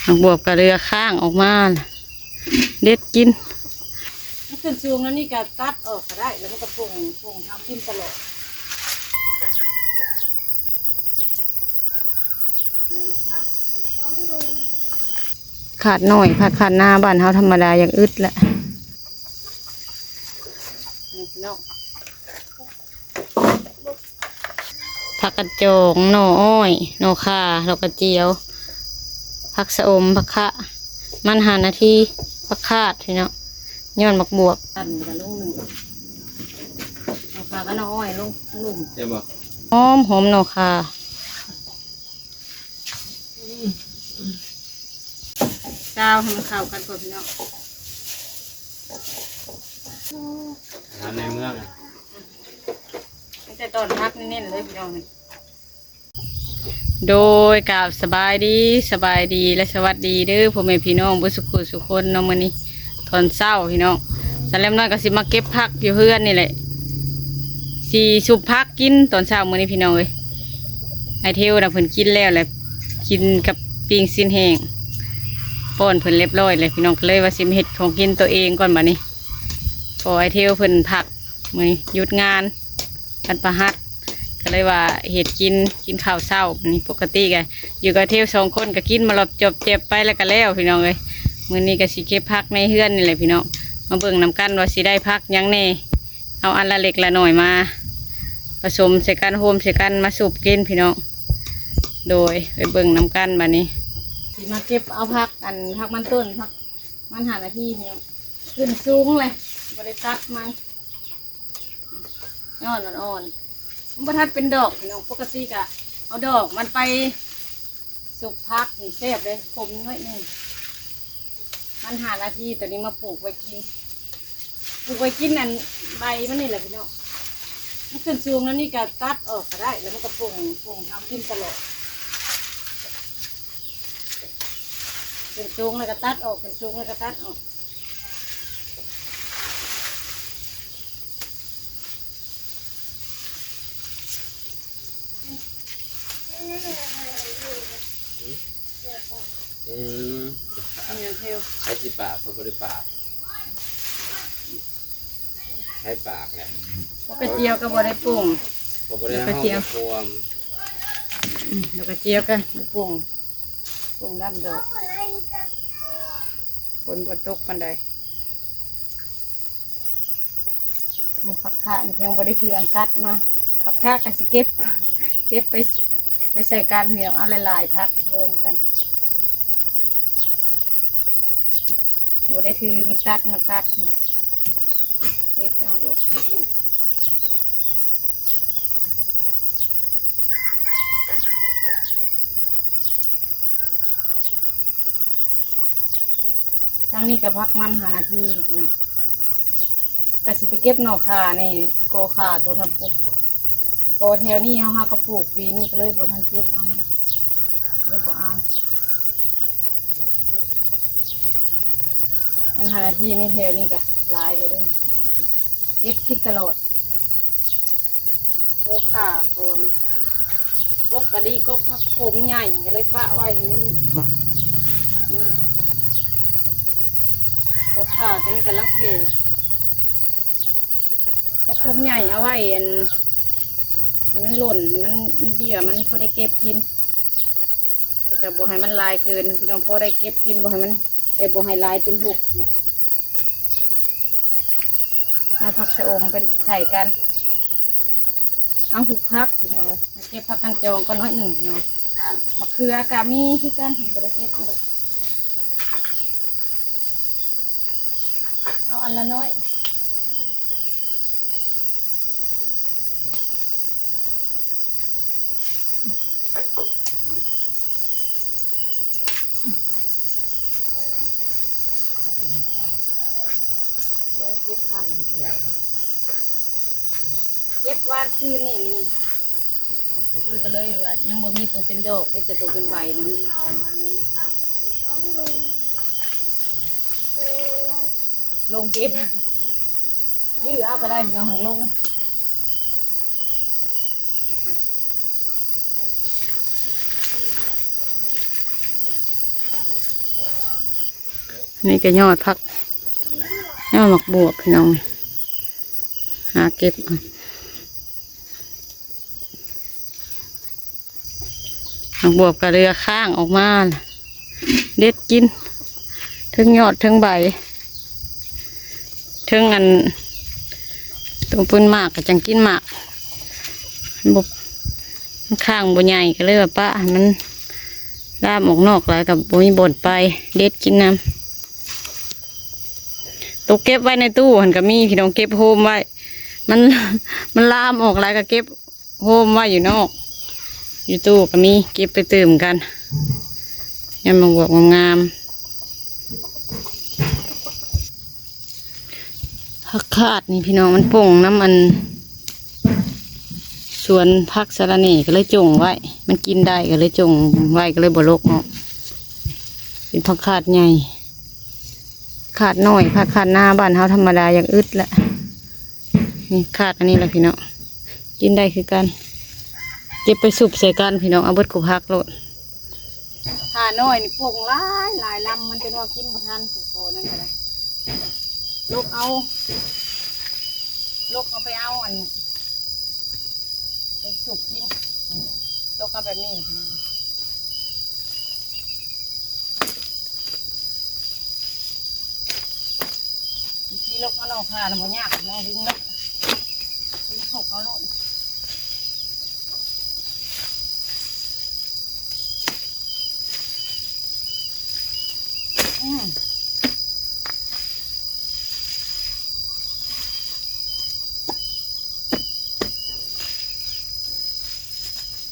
ໝາກບວບກໍເຫຼືອຄ້າງອອກມາ ເດັດກິນ. ມັນຂຶ້ນສູງແລ້ວນີ້ກໍຕັດອອກກໍໄດ້ ແລ້ວມັນກໍປຸງ ປຸງເຮົາກິນຕະຫຼອດ. ຂາດໜ້ອຍ ຜັກຂາດໜ້າ ບ້ານເຮົາທຳມະດາຢາກອຶດແຫຼະ. ນີ້ພີ່ນ້ອງ ຜັກກັນຈອງ ໜໍ່ອ້ອຍ ໜໍ່ຂ່າ ດອກກະຈຽວ ຜັກຊະອົມ ຜັກຂະ ມັນຫານາທີ ຜັກຄາດພີ່ນ້ອງ ຍ້ອນໝາກບວບ ອັນນີ້ກໍລົງໜຶ່ງ ໜໍ່ຂ່າກັບໜໍ່ອ້ອຍລົງ ລົງລຸ່ມ ແຊບບໍ່? ຫອມ ຫອມໜໍ່ຂ່າ. ຊາວໃຫ້ມັນເຂົ້າກັນກ່ອນພີ່ນ້ອງ. ອາຫານໃນເມືອງ ມີແຕ່ຕອນຜັກເນັ້ນໆເລີຍພີ່ນ້ອງ. ໂດຍ ກາບສະບາຍດີ ສະບາຍດີ ແລະ ສະຫວັດດີເດີພໍ່ແມ່ພີ່ນ້ອງເບິດສຸຂູສຸຄົນເນາະ. ມື້ນີ້ຕອນເຊົ້າພີ່ນ້ອງ ສາວແຫຼມນ້ອຍກໍຊິມາເກັບຜັກຢູ່ເຮືອນນີ້ແຫຼະ ຊິສຸບຜັກກິນຕອນເຊົ້າມື້ນີ້ພີ່ນ້ອງເອີຍ. ອ້າຍເທວນະເພິ່ນກິນແລ້ວແຫຼະ ກິນກັບປີ້ງຊີ້ນແຫ້ງ ປ້ອນເພິ່ນລຽບຮ້ອຍແລ້ວພີ່ນ້ອງ ກໍເລີຍວ່າຊິມາເຮັດຂອງກິນຕົວເອງກ່ອນບາດນີ້ ເພາະອ້າຍເທວເພິ່ນພັກ ມື້ນີ້ຢຸດງານວັນພະຫັດ ກໍເລີຍວ່າເຮັດກິນ ກິນເຂົ້າເຊົ້າ. ນີ້ປົກກະຕິກະຢູ່ກັບເທວສອງຄົນ ກໍກິນມາລອບຈອບແຈບໄປແລ້ວກໍແລ້ວພີ່ນ້ອງເອີຍ. ມື້ນີ້ກໍຊິເກັບຜັກໃນເຮືອນນີ້ແຫຼະພີ່ນ້ອງ ມາເບິ່ງນຳກັນວ່າຊິໄດ້ຜັກຫຍັງແດ່. ເອົາອັນລະເລັກລະໜ້ອຍມາປະສົມໃສ່ກັນ ໂຮມໃສ່ກັນ ມາສຸບກິນພີ່ນ້ອງ. ໂດຍ ໄປເບິ່ງນຳກັນບາດນີ້ ຊິມາເກັບເອົາຜັກ ອັນ ຜັກມັນຕົ້ນ ຜັກມັນຫານາທີພີ່ນ້ອງ. ຂຶ້ນສູງເລີຍ ບໍ່ໄດ້ຕັດມັນ ຍອດອ່ອນໆ ມັນບໍ່ທັນເປັນດອກພີ່ນ້ອງ. ປົກກະຕິກະເອົາດອກມັນໄປ ສຸບຜັກນີ້ແຊບເດ້ ຂົມໜ້ອຍໜຶ່ງ. ມັນຫານາທີ ຕອນນີ້ມາປູກໄວ້ກິນ ປູກໄວ້ກິນອັນໃບມັນນີ້ແຫຼະພີ່ນ້ອງ. ມັນຂຶ້ນສູງແລ້ວນີ້ກໍຕັດອອກກໍໄດ້ ແລ້ວມັນກໍປຸງ ປຸງເຮົາກິນຕະຫຼອດ. ຂຶ້ນສູງແລ້ວກໍຕັດອອກ ຂຶ້ນສູງແລ້ວກໍຕັດອອກ. ອືມ ໃຜຊິປາກ ຂ້ອຍບໍ່ໄດ້ປາກ ໃຜປາກແຫຼະ. ດອກກະເຈຽວກໍບໍ່ໄດ້ປຸງ ຂ້ອຍບໍ່ໄດ້ ດອກກະເຈຽວ ເອົາຄວາມ ອືມ ດອກກະເຈຽວກໍບໍ່ປຸງ ປຸງດຳດອກ ຝົນບໍ່ຕົກປານໃດ. ນີ້ຜັກຄະນີ້ຍັງບໍ່ໄດ້ຖືອັນຕັດມາ ຜັກຄະກໍຊິເກັບ ເກັບໄປ ໄປໃສ່ກັນພີ່ນ້ອງ ເອົາຫຼາຍໆ ຜັກໂຮມກັນ ບໍ່ໄດ້ຖືມີຕັດມາຕັດ ເດັດເອົາໂລດ. ທາງນີ້ກໍຜັກມັນຫານາທີນີ້ພີ່ນ້ອງ ກໍຊິໄປເກັບໜໍ່ຂ່ານີ້ ກໍຂ່າໂຕທາງພຸ້ນ ກໍແຖວນີ້ເຮົາຫາກໍປູກ ປີນີ້ກໍເລີຍບໍ່ທັນເກັບເອົາມັນ ກໍເລີຍບໍ່ເອົາ. ອັນຫານາທີນີ້ແຖວນີ້ກໍຫຼາຍເລີຍເດ້ ເກັບກິນຕະຫຼອດ. ກໍຂ່າກ່ອນ ກົກກະດີ ກົກຜັກໂຂມໃຫຍ່ ກໍເລີຍປະໄວ້ໃຫ້ມັນ ກໍຂ່າຕົວນີ້ກຳລັງເພ ຜັກໂຂມໃຫຍ່ເອົາໄວ້ ອັນ ໃຫ້ມັນຫຼົ່ນ ໃຫ້ມັນມີເບ້ຍ ມັນພໍໄດ້ເກັບກິນ. ແຕ່ກໍບໍ່ໃຫ້ມັນຫຼາຍເກີນພີ່ນ້ອງ ພໍໄດ້ເກັບກິນ ບໍ່ໃຫ້ມັນ ແຕ່ບໍ່ໃຫ້ຫຼາຍຈົນຫົກ. ເອົາຜັກຊະອົມໄປໃສ່ກັນ ເອົາທຸກຜັກພີ່ນ້ອງ. ມາເກັບຜັກກັນຈອງກ່ອນໜ້ອຍໜຶ່ງພີ່ນ້ອງ ໝາກເຂືອກໍມີຄືກັນ ບໍ່ໄດ້ເກັບ ເອົາອັນລະໜ້ອຍ. ລົງເກັບຜັກ ເກັບວານຊືນນີ້ ມັນກໍເລີຍວ່າຍັງບໍ່ມີຕົວເປັນດອກ ມີແຕ່ຕົວເປັນໃບນັ້ນ. ລົງເກັບ ຢື້ອເອົາກໍໄດ້ເນາະ ໃຫ້ລົງ. ນີ້ກໍຍອດຜັກ ຍອດໝາກບວບພີ່ນ້ອງ ຫາເກັບເອົາ. ໝາກບວບກໍເຫຼືອຄ້າງອອກມາ ເດັດກິນ ເທິງຍອດເທິງໃບ ເທິງອັນ ຕົວເປັນໝາກກໍຈັ່ງກິນໝາກ ມັນບໍ່ ມັນຄ້າງບໍ່ໃຫຍ່ ກໍເລີຍວ່າປະໃຫ້ມັນລາມອອກນອກຫຼາຍ ກໍບໍ່ມີບ່ອນໄປ ເດັດກິນນຳ. ຕົວເກັບໄວ້ໃນຕູ້ຫັ້ນກໍມີ ພີ່ນ້ອງ ເກັບໂຮມໄວ້ ມັນ ມັນລາມອອກຫຼາຍກໍເກັບໂຮມໄວ້ຢູ່ນອກ ຢູ່ຕູ້ກໍມີ ເກັບໄປຕື່ມກັນ ຍາມມາບວກງາມໆ. ຜັກຄາດນີ້ພີ່ນ້ອງ ມັນປົ່ງນຳອັນ ສວນຜັກສະລະແໜ່ ກໍເລີຍຈົ່ງໄວ້ ມັນກິນໄດ້ ກໍເລີຍຈົ່ງໄວ້ ກໍເລີຍບໍ່ລົກເນາະ. ເປັນຜັກຄາດໃຫຍ່ ຄາດນ້ອຍ ຄາດ ຄາດນາບ້ານເຮົາທຳມະດາ ຢາກອຶດແຫຼະ. ນີ້ຄາດອັນນີ້ແຫຼະພີ່ນ້ອງ ກິນໄດ້ຄືກັນ ເກັບໄປສຸບໃສ່ກັນພີ່ນ້ອງ ເອົາເບິດຄູ່ຜັກໂລດ. ຂານ້ອຍນີ້ປົ່ງຫຼາຍຫຼາຍລຳ ມັນຈົນວ່າກິນບໍ່ທັນ ຜູ້ໂຕນັ້ນກໍໄດ້ ລົກເອົາ ລົກເອົາໄປເອົາອັນ ໄປສຸບກິນ ລົກເອົາແບບນີ້. ວິທີລົກເອົາໜໍ່ຂ່ານະ ບໍ່ຍາກ ນ້ອງດຶງເນາະ ດຶງຫົກເອົາໂລດ. ອືມ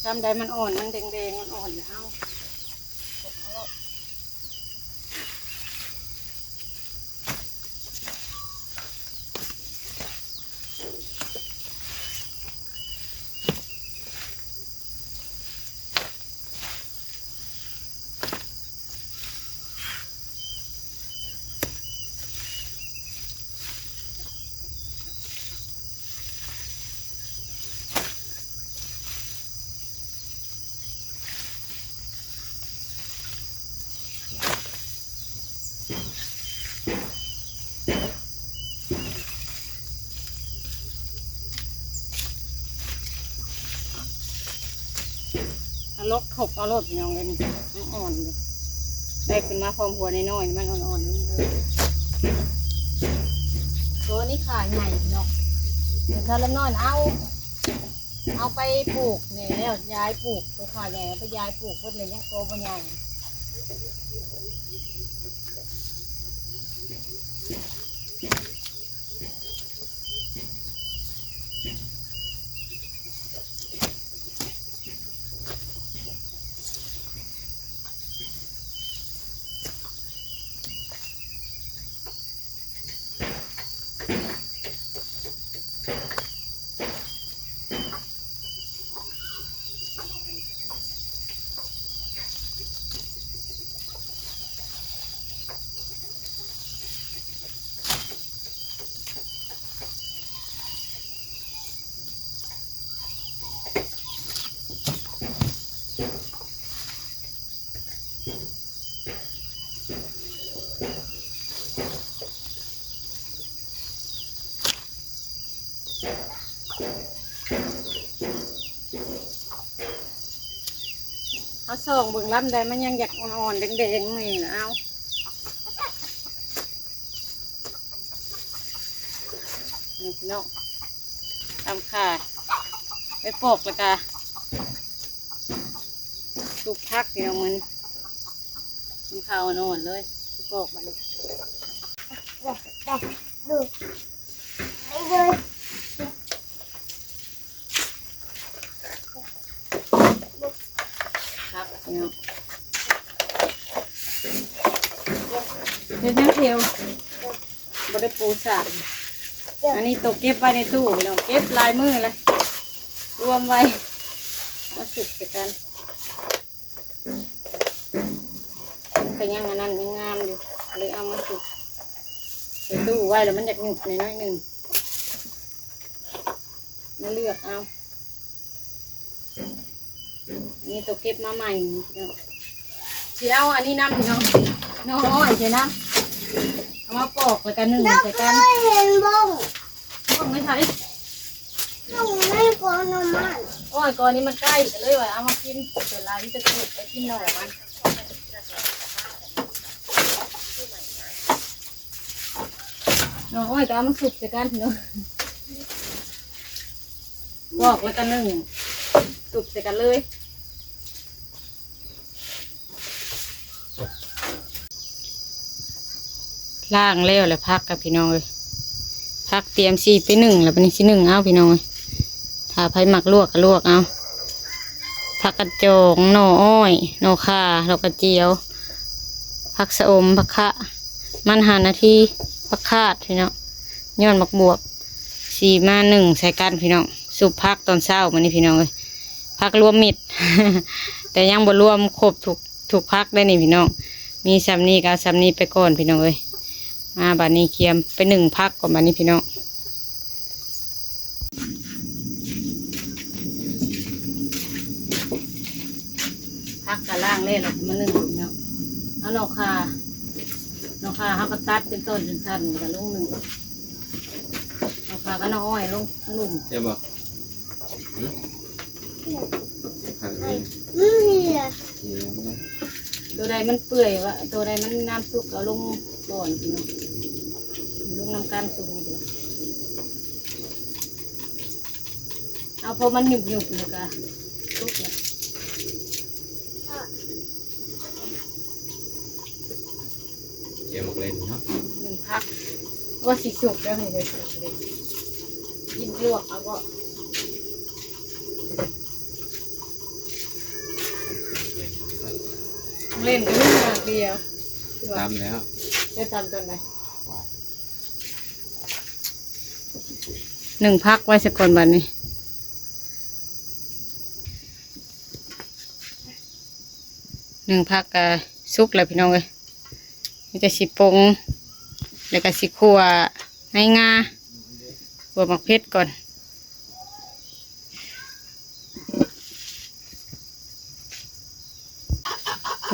ລຳໃດມັນອ່ອນ ມັນແດງໆ ມັນອ່ອນ ເອົາ ເອົາລົກທົບເອົາໂລດພີ່ນ້ອງເອີຍ ມັນອ່ອນຢູ່ ໄດ້ຂຶ້ນມາພ້ອມຫົວນ້ອຍໆ ມັນອ່ອນໆ ນີ້ເລີຍ. ໂຕນີ້ຂາໃຫຍ່ເນາະ ແຕ່ຖ້າລຳນ້ອຍເອົາ ເອົາໄປປູກນີ້ແລ້ວ ຍ້າຍປູກ ໂຕຂາໃຫຍ່ເອົາໄປຍ້າຍປູກເບິດເລີຍ ຍັງໂຕບໍ່ໃຫຍ່. ເຮົາສ່ອງເບິ່ງລຳໃດ ມັນຍັງຢາກອ່ອນໆ ແດງໆ ນີ້ນະ ເອົາ ນີ້ພີ່ນ້ອງ ຕຳຂ່າ ໄປປອກແລ້ວກະສຸບຜັກ ພີ່ນ້ອງ ມື້ນີ້ ກິນເຂົ້ານອນເລີຍ ໄປປອກບາດນີ້. ຄັກເນາະ ເຮັດຫຍັງເທວ? ບໍ່ໄດ້ປູສາກ ອັນນີ້ໂຕເກັບໄວ້ໃນຕູ້ພີ່ນ້ອງ ເກັບຫຼາຍມື້ແລ້ວ ລວມໄວ້ ມາສຸກໃສ່ກັນ. ມັນກໍຍັງອັນນັ້ນ ຍັງງາມຢູ່ ເລີຍເອົາມາສຸກໃສ່ຕູ້ໄວ້ ແລ້ວມັນຢາກຫຍຸບໜ້ອຍໜຶ່ງ ມາເລືອກເອົາ. ອັນນີ້ໂຕເກັບມາໃໝ່ເນາະ ຊິເອົາອັນນີ້ນຳພີ່ນ້ອງ ໜໍ່ອ້ອຍໃສ່ນຳ ມາປອກແລ້ວກໍໜຶ້ງໃສ່ກັນ. ເຫັນບ້ອງ ບ້ອງໄປໃສ? ບ້ອງໃນກອງໜໍ່ໄມ້. ໂອ້ຍ ກອງນີ້ມັນໃກ້ ກໍເລີຍວ່າເອົາມາກິນ. ສ່ວນຫຼາຍມີແຕ່ປູກໄປກິນໜໍ່ມັນ. ໜໍ່ອ້ອຍກໍເອົາມາສຸບໃສ່ກັນເນາະ. ປອກແລ້ວກໍໜຶ້ງ ສຸບໃສ່ກັນເລີຍ. ລ້າງແລ້ວແຫຼະຜັກກະພີ່ນ້ອງເອີຍ. ຜັກຕຽມຊິໄປໜຶ້ງແລ້ວ ບາດນີ້ຊິໜຶ້ງເອົາພີ່ນ້ອງເອີຍ. ຖ້າໃຜມັກລວກກໍລວກເອົາ. ຜັກກາດຈອງ ໜໍ່ອ້ອຍ ໜໍ່ຂ່າ ດອກກະຈຽວ ຜັກຊະອົມ ຜັກຂະ ມັນຫານາທີ ຜັກຂາດພີ່ນ້ອງ ຍອດໝາກບວບ ຊິມາໜຶ້ງໃສ່ກັນພີ່ນ້ອງ. ສຸບຜັກຕອນເຊົ້າມື້ນີ້ພີ່ນ້ອງເອີຍ. ຜັກລວມມິດ ແຕ່ຍັງບໍ່ລວມຄົບທຸກ ທຸກຜັກໄດ໋ນີ້ພີ່ນ້ອງ. ມີສ່ຳນີ້ກໍເອົາສ່ຳນີ້ໄປກ່ອນພີ່ນ້ອງເອີຍ. ມາບາດນີ້ກຽມໄປໜຶ້ງຜັກກ່ອນບາດນີ້ພີ່ນ້ອງ. ຜັກກໍລ້າງແລ້ວ ແລ້ວກໍມາໜຶ້ງເນາະ. ເອົາໜໍ່ຂ່າ ໜໍ່ຂ່າເຮົາກໍຕັດເປັນຕອນສັ້ນໆ ກໍລົງໜຶ້ງ. ເອົາຜັກກັບໜໍ່ອ້ອຍລົງທາງລຸ່ມ ແຊບບໍ່? ຫື? ຜັກເອງ ມັນເຫື່ອ ເຫື່ອນະ. ໂຕໃດມັນເປື່ອຍວະ ໂຕໃດມັນນ້ຳສຸກ ເອົາລົງກ່ອນພີ່ນ້ອງ ລົງນຳກັນສຸກນີ້. ເອົາ ພໍມັນຫຍຸບໆ ແລ້ວກໍສຸກລະ. ແກງໝາກເລັ່ນເນາະ ໜຶ້ງຜັກ ວ່າຊິສຸກແລ້ວນີ້ເດີ. ກິນລວກເອົາບໍ່? ເລັ່ນກໍມີໝາກດຽວ ຕຳແລ້ວ ຈະຕຳຕອນໃດ? ໜຶ້ງຜັກໄວ້ສາກ່ອນບາດນີ້. ໜຶ້ງຜັກກະສຸກແລ້ວພີ່ນ້ອງເອີຍ. ມີແຕ່ຊິປົງ ແລ້ວກະຊິຂົ້ວໃນງາ ຂົ້ວໝາກເຜັດກ່ອນ.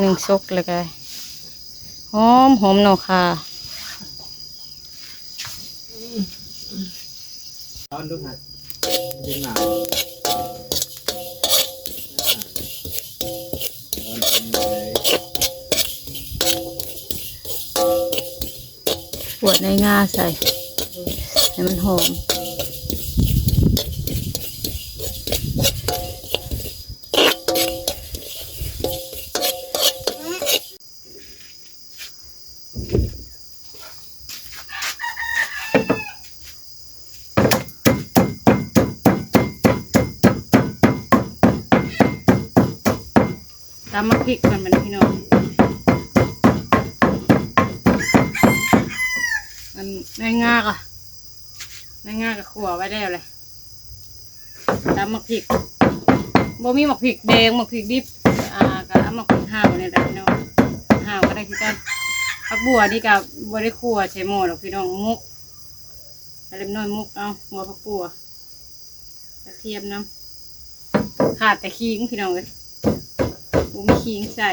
ໜຶ້ງສຸກແລ້ວກະຫອມ ຫອມໜໍ່ຂ່າ. ຮ້ອນລູກຫະ ເປັນໜາວ ຮ້ອນເປັນໄດ? ຂົ້ວໃນງາໃສ່ ໃຫ້ມັນຫອມ. ຕຳໝາກພິກກ່ອນບັດນີ້ພີ່ນ້ອງ. ອັນ ໃນງາກໍ ໃນງາກໍຂົ້ວໄວ້ແລ້ວແຫຼະ. ຕຳໝາກພິກ ບໍ່ມີໝາກພິກແດງ ໝາກພິກດິບ ອ່າ ກໍເອົາໝາກພິກຫາວນີ້ແຫຼະພີ່ນ້ອງ ຫາວກໍໄດ້ຄືກັນ. ຜັກບົ່ວນີ້ກໍບໍ່ໄດ້ຂົ້ວໃສ່ໝໍ້ດອກພີ່ນ້ອງ ໝົກ ເລັກນ້ອຍໝົກເອົາ ຫົວຜັກບົ່ວ ກະທຽມນຳ ຂາດແຕ່ຂີງພີ່ນ້ອງເອີຍ ບໍ່ມີຂີງໃສ່.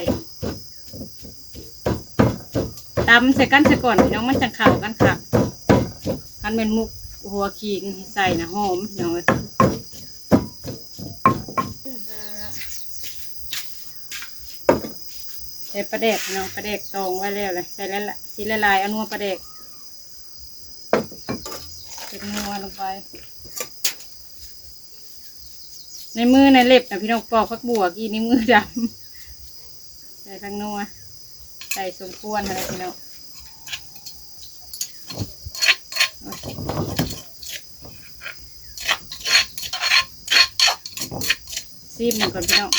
ຕຳໃສ່ກັນຊະກ່ອນພີ່ນ້ອງ ມັນຈັ່ງເຂົ້າກັນຄັກ. ຄັນແມ່ນໝົກຫົວຂີງໃສ່ນະ ຫອມພີ່ນ້ອງເອີຍ. ໃສ່ປາແດກພີ່ນ້ອງ ປາແດກຕອງໄວ້ແລ້ວແຫຼະ ໃສ່ຫຼາຍໆ ຊິຫຼາຍໆ ເອົານົວປາແດກ ເປັນນົວລົງໄປ. ໃນມືໃນເລັບນະພີ່ນ້ອງ ປອກຜັກບົ່ວກີ້ນີ້ມືດຳ. ໃສ່ຜັກນົວ ໃສ່ສົມຄວນຫັ້ນແຫຼະພີ່ນ້ອງ. ຊີມມັນກ່ອນພີ່ນ້ອງ.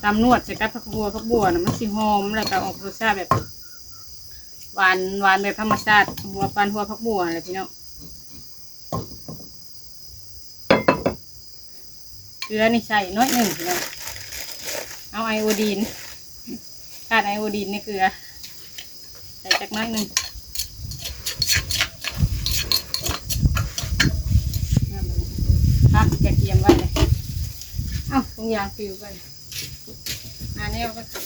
ຕຳນວດໃສ່ກັບຜັກບົ່ວ ຜັກບົ່ວນະ ມັນຊິຫອມ ແລ້ວກໍອອກລົດຊາດແບບຫວານ ຫວານແບບທຳມະຊາດ ຫົວ ຫວານຫົວຜັກບົ່ວຫັ້ນແຫຼະພີ່ນ້ອງ. ເກືອນີ້ໃສ່ໜ້ອຍໜຶ່ງພີ່ນ້ອງ ເອົາໄອໂອດີນ ຂາດໄອໂອດີນໃນເກືອ ໃສ່ຈັກໜ້ອຍໜຶ່ງ. ຜັກກະກຽມໄວ້ເລີຍ ยางปิวกัน หาแนวก็ขับ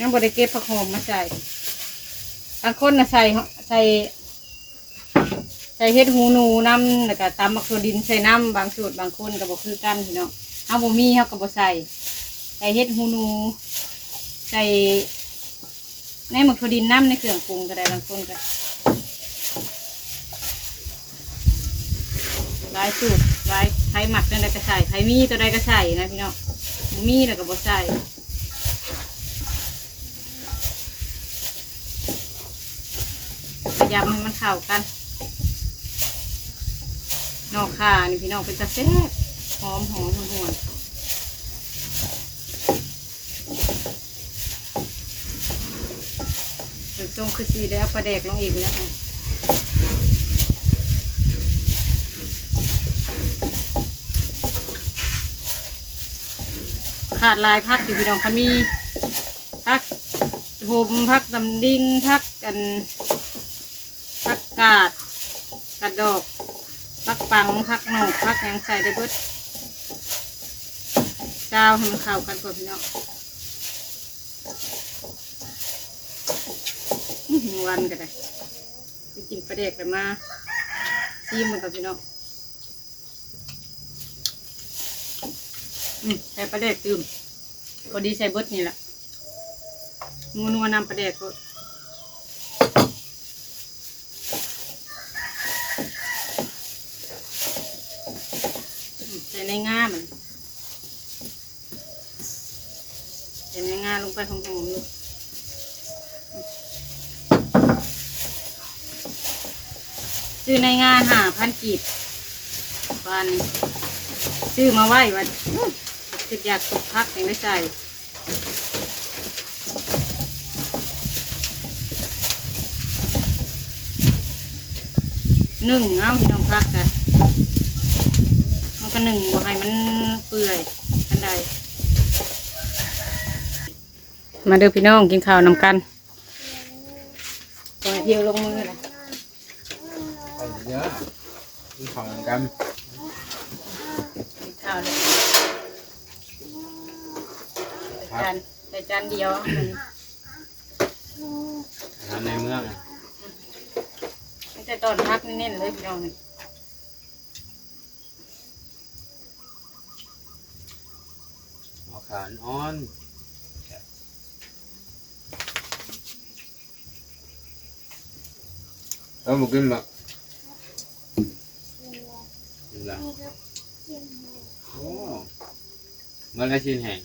ยังบ่ได้เก็บผักหอมมาใส่ บางคนน่ะใส่ ใส่ ใส่เห็ดหูหนูนำ แล้วก็ตำบักถั่วดินใส่นำ บางสูตรบางคนก็บ่คือกันพี่น้อง เฮาบ่มีเฮาก็บ่ใส่ ใส่เห็ดหูหนู ใส่ ในหมากถั่วดินนำ ในเครื่องปรุงก็ได้ บางคนก็หลายสูตรหลาย ไผมักจั่งใดก็ใส่ ไผมีตัวใดก็ใส่นะพี่น้อง บ่มีแล้วก็บ่ใส่ ขยำให้มันเข้ากัน หน่อข่านี่พี่น้องเป็นตาแซ่บ หอมหอมหวนๆ เบิ่งทรงคือสิได้เอาปลาแดกลงอีกแล้วค่ะ ขาดหลายผักอยู่พี่น้อง คันมีผักหอม ผักตำลึง ผักอัน ผักกาด กาดดอก ผักปัง ผักหนอก ผักหยังใส่ได้เบิด ซาวให้มันเข้ากันก่อนพี่น้อง อื้อหือ วันก็ได้ ไปกินปลาแดกกันมา ซีมมันก่อนพี่น้อง อืม ใส่ปลาแดกตื่ม พอดีใส่เบิดนี่แหละ นัวๆ นำปลาแดกโลด อืม ใส่ในงามัน ใส่ในงาลงไปหอมๆ ลูก ซื้อในงาห้าพันกีบ วานนี้ ซื้อมาไว้ว่า อื้อ คิดอยากตกผัก ยังได้ใส่ นึ่งเอาพี่น้อง ผักกะ มันก็นึ่งบ่ให้มันเปื่อยปานใด มาเด้อพี่น้อง กินข้าวนำกัน เที่ยวลงมือนะ ไปเด้อ กินข้าวนำกัน กินข้าวเลย ครับ จาน แต่จานเดียว อาหารในเมืองอะ มีแต่ตอนผักเน้นๆ เลยพี่น้องนี่ เอาขาอ่อน แล้วบ่กินบ่ กินละ โอ้ มื้อละชิ้นแห้ง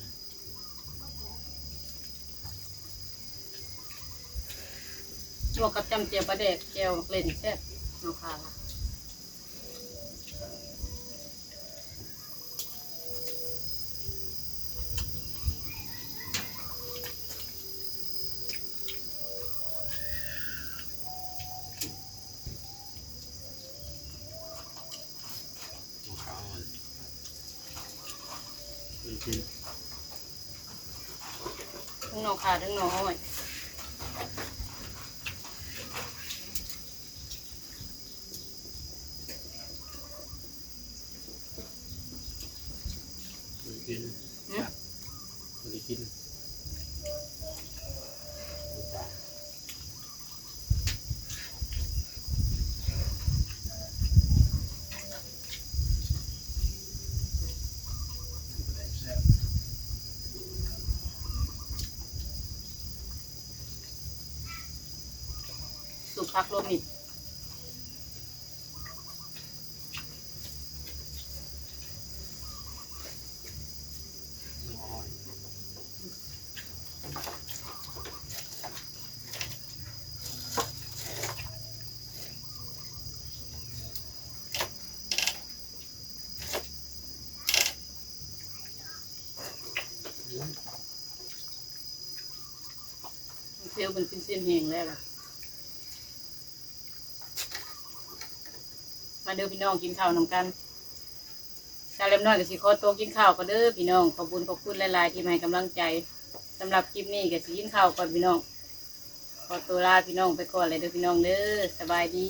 ลวกกับจ้ำเจียวปลาแดก แจ่วหมากเล่นแซ่บ เอาค่ะ เอาข้าวมัน กิน ทั้งหน่อข่าทั้งหน่ออ้อย บ่ได้กิน หึ บ่ได้กิน ซุปผักรวมมิตร เซลล์มันกินเส้นแห้งแล้วล่ะ มาเด้อพี่น้อง กินข้าวนำกัน ส ເລັກນ້ອຍກໍຊິຂໍໂຕກິນເຂົ້າກ່ອນເດີພີ່ນ້ອງ. ຂອບບຸນຂອບຄຸນຫຼາຍໆທີ່ມາໃຫ້ກຳລັງໃຈ. ສຳລັບຄລິບນີ້ກໍຊິກິນເຂົ້າກ່ອນພີ່ນ້ອງ. ຂໍໂຕລາພີ່ນ້ອງໄປກ່ອນເລີຍເດີພີ່ນ້ອງເດີ. ສະບາຍດີ.